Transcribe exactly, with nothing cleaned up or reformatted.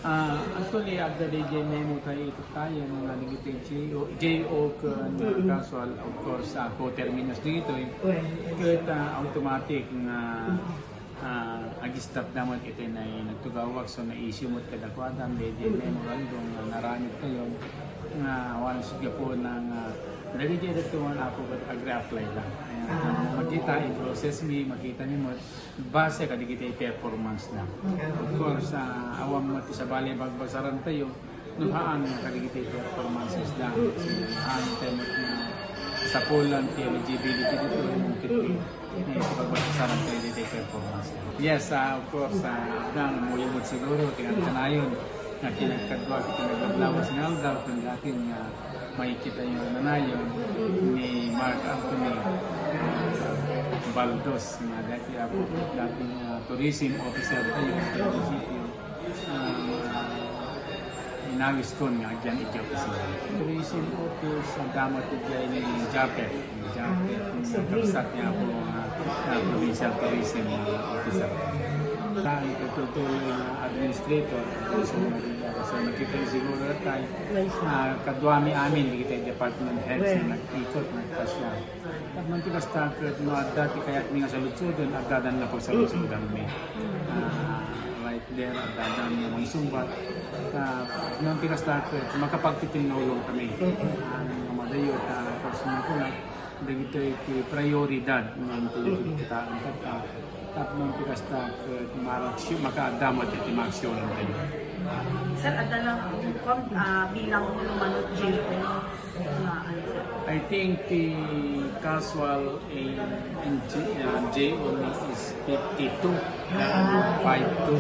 Ah, actually, adda daydiay memo tayo itattayen nga dagiti J O, J O ken, ah, casual, of course, ah, coterminous ditoy. Ket, ah, automatic nga, ah, ag-stop da met iti nagtugawak, so na-issue met kadakuada daydiay memorandum nga naramidtayo nga awan gapuna nga dagiti adato nga apo ket ag-reapply da. Ayan, makita, i-process mi, makita mi met base kadagiti performance na. Of course, ah, awan met ti sabali a pagbasaran tayo, no haan nga kadagiti performances da. Haan tayo met nga sapulan ti eligibility dito, yung kiti, eh, ti pagbasaran tayo dito performance. Yes, ah, of course, ah, adda nga muyo met siguro, ti kanayon, nga kinagkadua, ti kinaglawas nga aldaw, kung dating nga makikita yung nanayon ni Mark Anthony, ah, Baldos, nga dati, ah, dating, ah, tourism officer tayo sa munisipyo. Ah, inawis ko nga agyan idiyo kasi. Tourism office, ang damat idiyo ni Japet. Ni Japet, yung kabsat niya po, ah, ah, provincial tourism, ah, officer. Sa itutuloy na administrator, so, so, nakita niyo siguro tayo, ah, kaduami amin, di kita department heads na nag-ikot, nagpasya. Tapno ti kasta ket no adda ti kayatmi nga saludsodon, addadan nga pagsaludsoddanmi. Ah, right there, addadan nga mangisungbat. Tapno ti kasta ket makapagtitilnaulong kami. Ah, nga madayo, ah, personal ko na, dagitoy ti prioridad nga intuloy kita ang pagka. Tapno ti kasta ket maraksyon, makaadda met iti maaksyonan tayo. Sir, adda lang ang, ah, bilang mo naman, J O. I think the casual in, in J, uh, J O is fifty-two, uh, five two.